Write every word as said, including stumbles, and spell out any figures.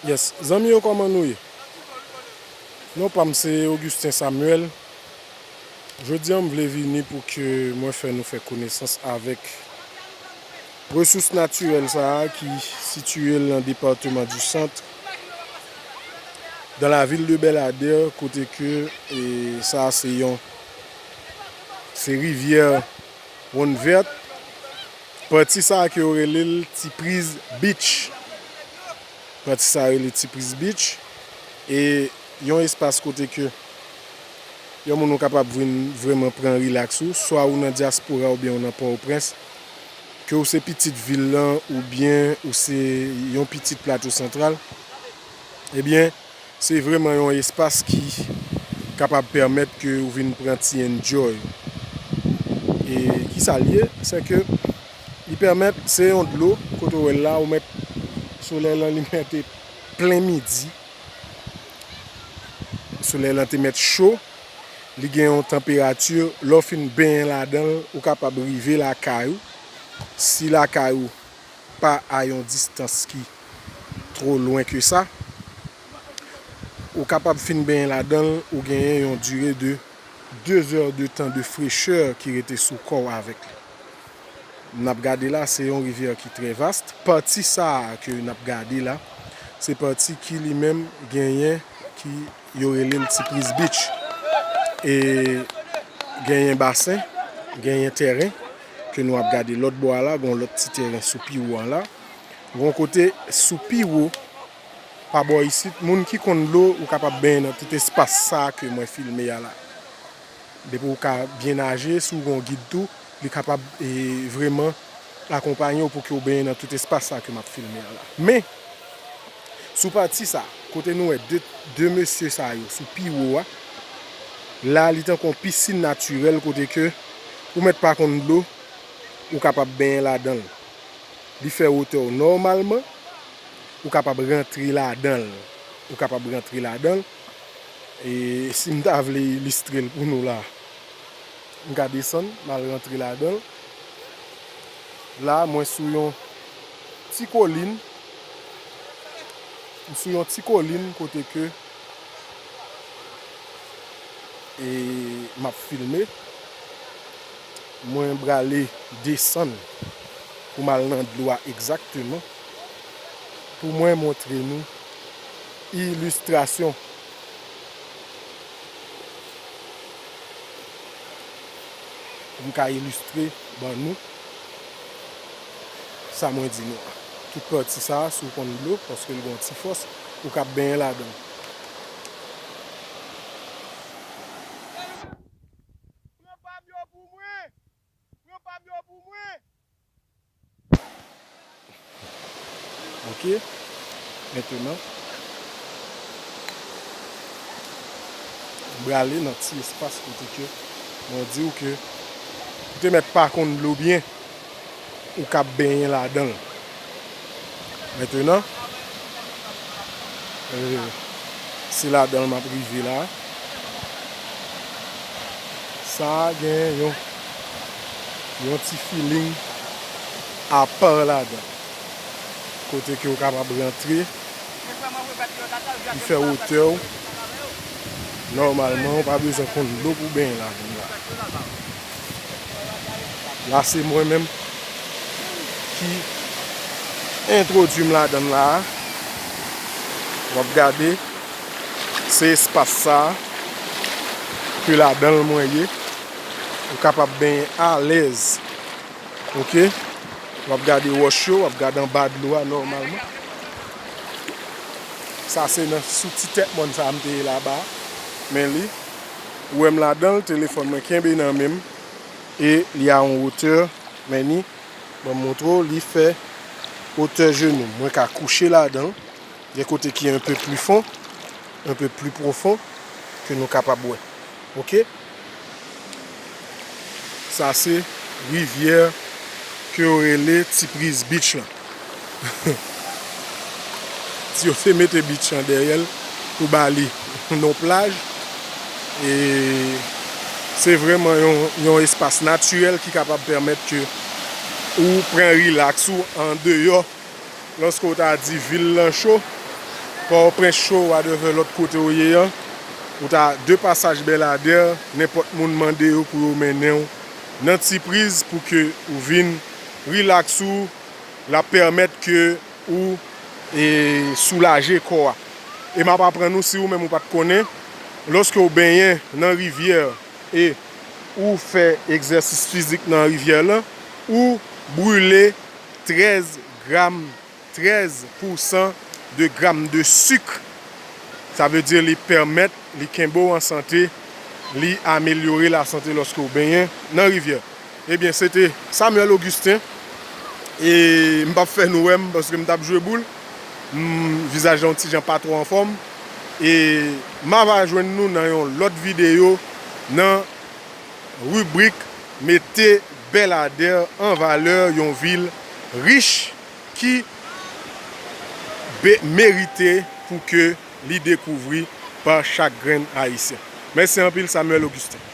Yes, zanmi yo, kòman nou ye? Non pa m se Augustin Samuel. Jodi a m vle vini pou ke mwen fè nou fè konesans avèk resous natirèl sa a ki sitiye nan depatman di Sant, dans la ville de Belladère, kote ke, e, sa a se yon, se rivyè Wonn Vèt. Pati sa a ke yo rele l Ti Priz Beach. Pati sa a rele Ti Priz Beach. E yon espas kote ke yon moun ou kapab vin vrèman pran rilaks ou, swa ou nan dyaspora oubyen ou nan Pòtoprens, ke ou se pitit vil lan oubyen ou se yon pitit Plato Santral, ebyen, se vrèman yon espas ki kapab pèmèt ke ou vin pran ti enjoy. E kisa l ye? Se ke li pèmèt, se yon dlo, kote w wè l la, ou mèt, solèy lan li mèt plen midi, solèy lan te mèt cho, li gen yon tanperati, lè w fin benyen ladan l, ou kapab rive lakay ou. Si lakay ou pa a yon distans ki twò lwen ke sa, ou kapab fin benyen ladan l, ou genyen yon dire de de zè de tan de frechè ki rete sou kò w avèk li. N ap gade la, se yon rivyè ki trè vas. Pati sa a ke n ap gade la, se pati ki li menm genyen, ki yo rele l Ti Priz Beach. E genyen basen, genyen tèren ke nou ap gade lòt bò a la, gen yon lòt ti tèren sou pi wo an la. Gen yon kote sou pi wo, pa bò isit, moun ki konn dlo, ou kapab benyen nan tout espas sa a ke mwen filme a la. Depi w ka byen naje, si w gen yon gid tou, li kapab, e, vrèman akonpaye w pou ke w benyen nan tout espas sa ke m ap filme a la. Men, sou pati sa, kote nou wè de, de mesye sa yo sou pi wo a, la, li tankou yon pisin natirèl kote ke ou mèt pa konn dlo, ou kapab benyen ladan l. Li fè wotè w nòmalman, ou kapab rantre ladan l. Ou kapab rantre ladan l. E si m ta vle ilistre l pou nou la, m ka desann, m al rantre ladan l. La, mwen sou yon ti kolin. M sou yon ti kolin kote ke e m ap filme. Mwen prale desann pou m al nan dlo a egzakteman pou mwen montre nou ilistrasyon. Pou m ka ilistre ban nou sa mwen di nou an. Tout pati sa a, si w konn dlo, paske l gen yon ti fòs, ou ka benyen ladan l. Pran pa m yo pou mwen! Pran pa m yo pou mwen! Ok. Mentenan, m prale nan ti espas kote ke mwen di w ke ou te mèt pa konn dlo byen, ou ka benyen ladan l. Mentenan, e, se ladan l m ap rive la. Sa a gen yon, yon ti feeling apa ladan. Kote ke w kapab rantre, li fè wotè w. Nòmalman, ou pa bezwen konn dlo pou benyen ladan la. La, se mwen menm ki entwodui m ladan la a. W ap gade, se espas sa a ke ladan l mwen ye. Ou kapab benyen alèz. Ok? W ap gade wòch yo, w ap gade anba dlo a nòmalman. Sa se nan sou ti tèt mòn sa a m te ye laba. Men li, ou wè m ladan l, telefòn mwen kenbe nan men m. E li a yon wotè, men ni, ban m montre w, li fè wotè jenou m. Mwen ka kouche ladan l. Gen kote ki un peu plus fond, un peu plus profond, ke nou kapab wè. Ok? Sa se rivyè ke yo rele Ti Priz Beach lan. Si yo te mete beach lan dèyè l pou ba li non plaj, e se vrèman yon, yon espas natirèl ki kapab pèmèt ke ou pran rilaks ou andeyò. Lòske w ta di vil lan cho, Pòtoprens cho, whatever lòt kote w ye an, ou ta de pasaj Bèladè, nenpòt moun mande yo pou yo mennen w nan Ti Priz pou ke ou vin rilaks ou, l ap pèmèt ke ou e, soulaje kò a. E m ap aprann ou, si ou menm ou pa t konnen, lòske w benyen nan rivyè e ou fè egzèsis fizik nan rivyè lan, ou brile trèz gram, trèz pousan de gram de sik. Sa vle di li pèmèt, li kenbe w an sante, li amelyore lasante lòske w benyen nan rivyè. Ebyen, se te Samuel Augustin. E m p ap fè nou wè m paske m t ap jwe boul. M, vizaj la yon ti jan pa twò anfòm. E m ava jwenn nou nan yon lòt videyo nan ribrik Mete Bèladè an valè, yon vil rich ki be, merite pou ke li dekouvri pa chak grenn Ayisyen. Mèsi anpil, Samuel Augustin.